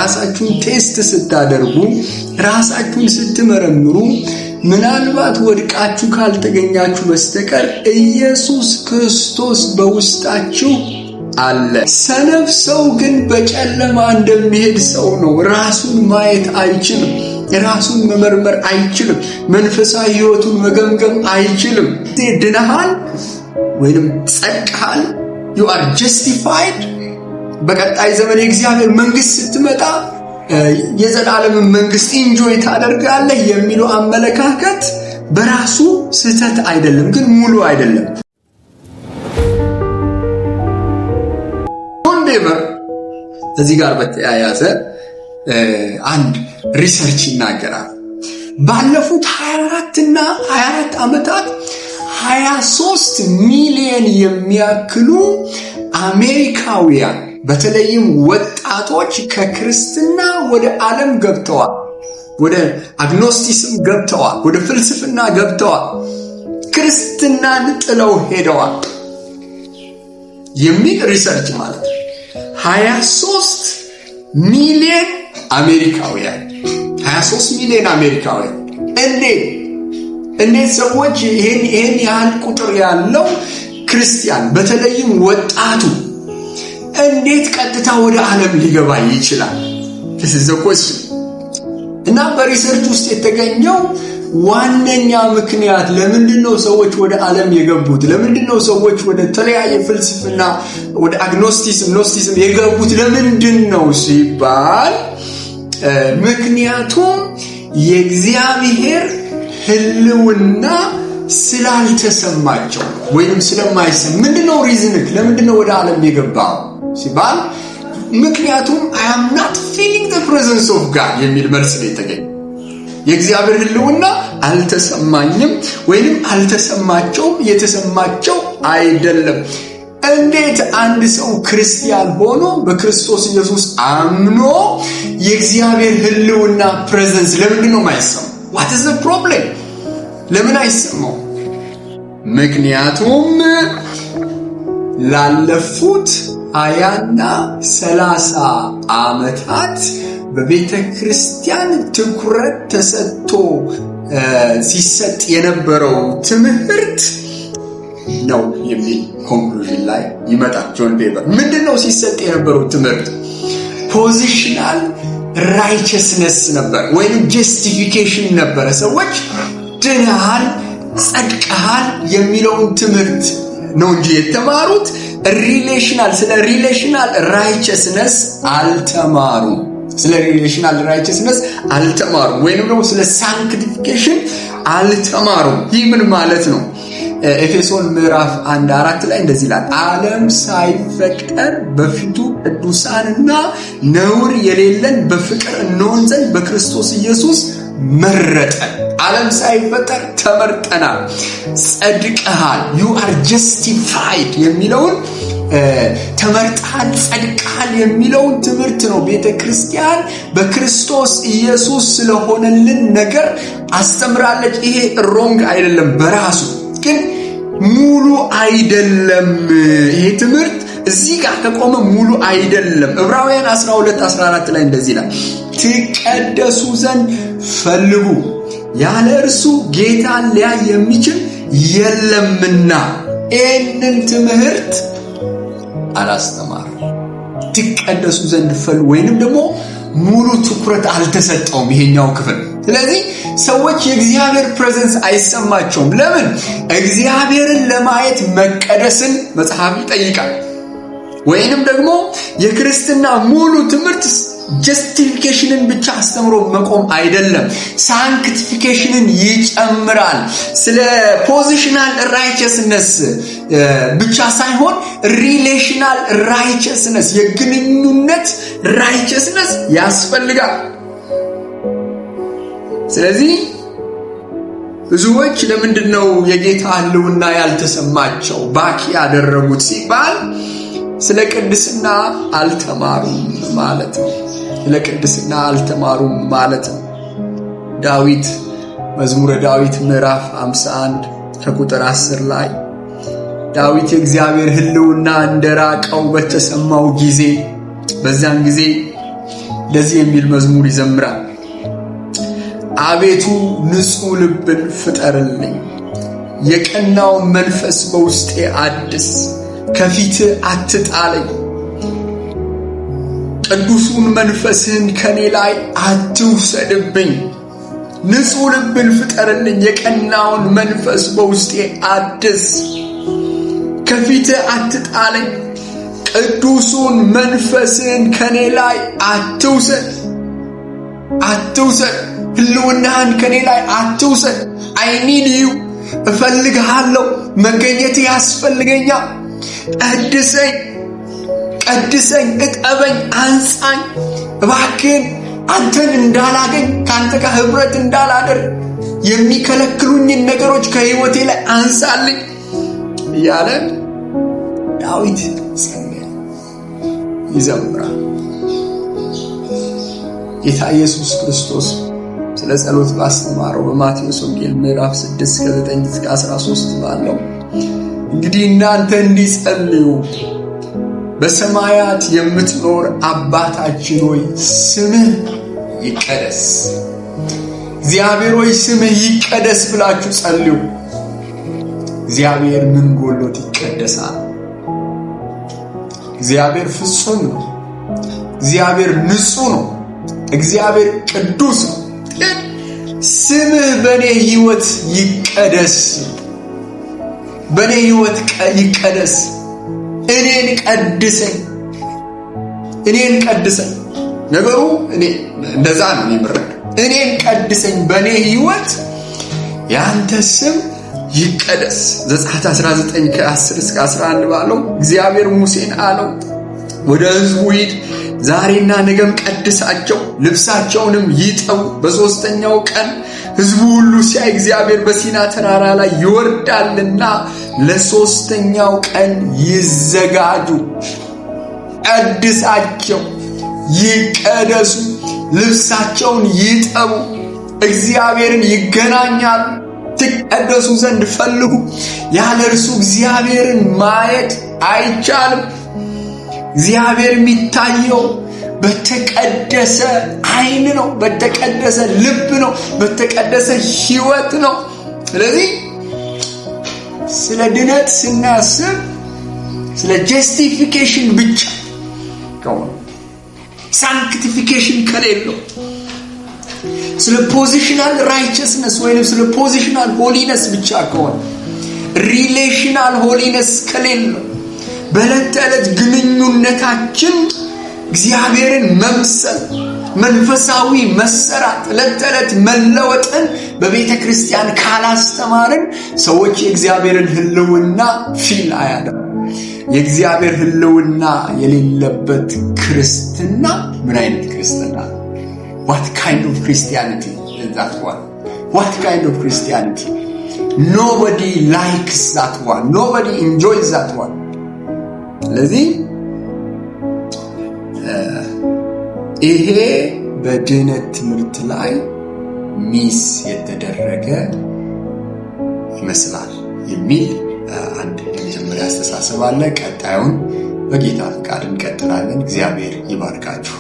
ራሳችሁን test ስታደርጉ፣ ራሳችሁን ስትመረምሩ ምናልባት ወድቃችሁ ካልተገኛችሁ በስተቀር ኢየሱስ ክርስቶስ በውስጣችሁ አለ። ሰነፍ ሰው ግን በጨለማ እንደሚሄድ ሰው ነው። ራሱን ማየት አይችልም። ራሱን መመርመር አይችልም። መንፈሳዊ ሕይወቱን መገምገም አይችልም። ድነሃል ወይንም ጸድቀሃል፣ you are justified። በቀጣይ ዘመን የእግዚአብሔር መንግስት ስትመጣ የዘላለምን መንግስት enjoy ታደርጋለህ የሚለው አመለካከት በራሱ ስህተት አይደለም፣ ግን ሙሉ አይደለም። ጆን ቤቨር እዚህ ጋር በተያያዘ አንድ research ይናገራል። ባለፉት 24 እና 24 ዓመታት 23 ሚሊዮን የሚያክሉ አሜሪካውያን በተለይም ወጣቶች ከክርስትና ወደ ዓለም ገብተዋል። ወደ agnosticism ገብተዋል። ወደ ፍልስፍና ገብተዋል። ክርስትናን ጥለው ሄደዋል የሚል research ማለት ነው። 23 ሚሊዮን አሜሪካውያን፣ 23 ሚሊዮን አሜሪካውያን። እንዴት ሰዎች ይሄን ያህል ቁጥር ያለው ክርስቲያን በተለይም ወጣቱ እንዴት ቀጥታ ወደ ዓለም ሊገባ ይችላል? This is the question። እና በ research ውስጥ የተገኘው ዋነኛ ምክንያት ለምንድን ነው ሰዎች ወደ ዓለም የገቡት? ለምንድን ነው ሰዎች ወደ ተለያየ ፍልስፍና፣ ወደ agnosticism፣ gnosticism የገቡት ለምንድን ነው ሲባል ምክንያቱም የእግዚአብሔር ሕልውና ስላልተሰማቸው ወይም ስለማይሰማ። ምንድን ነው reason ህ? ለምንድን ነው ወደ ዓለም የገባው ሲባል ምክንያቱም "I am not feeling the presence of God" የሚል መልስ ነው የተገኘ። የእግዚአብሔር ሕልውና አልተሰማኝም ወይንም አልተሰማቸውም፣ የተሰማቸው አይደለም። እንዴት አንድ ሰው ክርስቲያን ሆኖ በክርስቶስ ኢየሱስ አምኖ የእግዚአብሔር ሕልውና presence ለምንድን ነው የማይሰማው? What is the problem? ለምን አይሰማው? ምክንያቱም ላለፉት 20ና 30 ዓመታት በቤተ ክርስቲያን ትኩረት ተሰጥቶ ሲሰጥ የነበረው ትምህርት ነው የሚል conclusion ላይ ይመጣል ጆን ቤቨር። ምንድን ነው ሲሰጥ የነበረው ትምህርት? Positional righteousness ነበር ወይም justification ነበረ። ሰዎች ድነሃል፣ ጸድቀሃል የሚለውን ትምህርት ነው እንጂ የተማሩት relational ስለ relational righteousness አልተማሩም። ስለ relational righteousness አልተማሩም፣ ወይንም ደግሞ ስለ sanctification አልተማሩም። ይህ ምን ማለት ነው? ኤፌሶን ምዕራፍ 1:4 ላይ እንደዚህ ይላል፣ ዓለም ሳይፈጠር በፊቱ ቅዱሳንና ነውር የሌለን በፍቅር እንሆን ዘንድ በክርስቶስ ኢየሱስ መረጠን። ዓለም ሳይፈጠር ተመርጠናል፣ ጸድቀሃል፣ you are justified የሚለውን፣ ተመርጠሃል፣ ጸድቀሃል የሚለውን ትምህርት ነው ቤተ ክርስቲያን በክርስቶስ ኢየሱስ ስለሆነልን ነገር አስተምራለች። ይሄ wrong አይደለም በራሱ፣ ግን ሙሉ አይደለም። ይሄ ትምህርት እዚህ ጋር ከቆመ ሙሉ አይደለም። ዕብራውያን 12 14 ላይ እንደዚህ ይላል፣ ትቀደሱ ዘንድ ፈልጉ፣ ያለ እርሱ ጌታን ሊያይ የሚችል የለምና። ይህንን ትምህርት አላስተማርም። ትቀደሱ ዘንድ ፈልጉ ወይንም ደግሞ ሙሉ ትኩረት አልተሰጠውም ይሄኛው ክፍል። ስለዚህ ሰዎች የእግዚአብሔር presence አይሰማቸውም። ለምን? እግዚአብሔርን ለማየት መቀደስን መጽሐፍ ይጠይቃል። ወይንም ደግሞ የክርስትና ሙሉ ትምህርት justification ን ብቻ አስተምሮ መቆም አይደለም፣ sanctification ን ይጨምራል። ስለ positional righteousness ብቻ ሳይሆን relational righteousness፣ የግንኙነት righteousness ያስፈልጋል። ስለዚህ ብዙዎች ለምንድን ነው የጌታ ሕልውና ያልተሰማቸው፣ back ያደረጉት ሲባል ስለ ቅድስና አልተማሩም ማለት ነው። ስለ ቅድስና አልተማሩም ማለት ነው። ዳዊት መዝሙረ ዳዊት ምዕራፍ 51 ከቁጥር 10 ላይ ዳዊት የእግዚአብሔር ሕልውና እንደራቀው በተሰማው ጊዜ በዚያን ጊዜ እንደዚህ የሚል መዝሙር ይዘምራል። አቤቱ ንጹሕ ልብን ፍጠርልኝ፣ የቀናውን መንፈስ በውስጤ አድስ፣ ከፊትህ አትጣለኝ፣ ቅዱሱን መንፈስህን ከኔ ላይ አትውሰድብኝ። ንጹሕ ልብን ፍጠርልኝ፣ የቀናውን መንፈስ በውስጤ አድስ፣ ከፊትህ አትጣለኝ፣ ቅዱሱን መንፈስህን ከኔ ላይ አትውሰድ፣ አትውሰድ። ህልውናህን ከኔ ላይ አትውሰድ። I need you፣ እፈልግሃለሁ። መገኘትህ ያስፈልገኛል። ቀድሰኝ፣ ቀድሰኝ፣ እጠበኝ፣ አንጻኝ። እባክህን አንተን እንዳላገኝ፣ ከአንተ ጋር ህብረት እንዳላደርግ የሚከለክሉኝን ነገሮች ከህይወቴ ላይ አንሳልኝ እያለ ዳዊት ይጸልያል፣ ይዘምራል። ጌታ ኢየሱስ ክርስቶስ ስለ ጸሎት ባስተማረው በማቴዎስ ወንጌል ምዕራፍ 6 ከ9 እስከ 13 ባለው እንግዲህ እናንተ እንዲህ ጸልዩ፣ በሰማያት የምትኖር አባታችን ሆይ ስምህ ይቀደስ። እግዚአብሔር ሆይ ስምህ ይቀደስ ብላችሁ ጸልዩ። እግዚአብሔር ምን ጎሎት ይቀደሳል? እግዚአብሔር ፍጹም ነው። እግዚአብሔር ንጹሕ ነው። እግዚአብሔር ቅዱስ ነው። ግን ስምህ በእኔ ህይወት ይቀደስ፣ በእኔ ህይወት ይቀደስ። እኔን ቀድሰኝ፣ እኔን ቀድሰኝ። ነገሩ እኔ እንደዛ ነው የምረዳው። እኔን ቀድሰኝ፣ በእኔ ህይወት የአንተ ስም ይቀደስ። ዘጸአት 19 ከ10 እስከ 11 ባለው እግዚአብሔር ሙሴን አለው፣ ወደ ህዝቡ ሂድ፣ ዛሬና ነገም ቀድሳቸው፣ ልብሳቸውንም ይጠቡ። በሦስተኛው ቀን ህዝቡ ሁሉ ሲያይ እግዚአብሔር በሲና ተራራ ላይ ይወርዳልና ለሦስተኛው ቀን ይዘጋጁ። ቀድሳቸው፣ ይቀደሱ፣ ልብሳቸውን ይጠቡ፣ እግዚአብሔርን ይገናኛሉ። ትቀደሱ ዘንድ ፈልጉ። ያለ እርሱ እግዚአብሔርን ማየት አይቻልም። እግዚአብሔር የሚታየው በተቀደሰ ዓይን ነው፣ በተቀደሰ ልብ ነው፣ በተቀደሰ ሕይወት ነው። ስለዚህ ስለ ድነት ስናስብ ስለ justification ብቻ ከሆነ፣ sanctification ከሌለው፣ ስለ positional righteousness ወይም ስለ positional holiness ብቻ ከሆነ፣ relational holiness ከሌለው፣ በዕለት ተዕለት ግንኙነታችን እግዚአብሔርን መምሰል፣ መንፈሳዊ መሰራት፣ ዕለት ተዕለት መለወጥን በቤተ ክርስቲያን ካላስተማርን ሰዎች የእግዚአብሔርን ሕልውና feel አያደርጉም። የእግዚአብሔር ሕልውና የሌለበት ክርስትና ምን አይነት ክርስትና? What kind of Christianity is that one? What kind of Christianity? Nobody likes that one. Nobody enjoys that one. ስለዚህ ይሄ በድነት ትምህርት ላይ miss የተደረገ ይመስላል የሚል አንድ የመጀመሪያ አስተሳሰብ አለ። ቀጣዩን በጌታ ፍቃድ እንቀጥላለን። እግዚአብሔር ይባርካችሁ።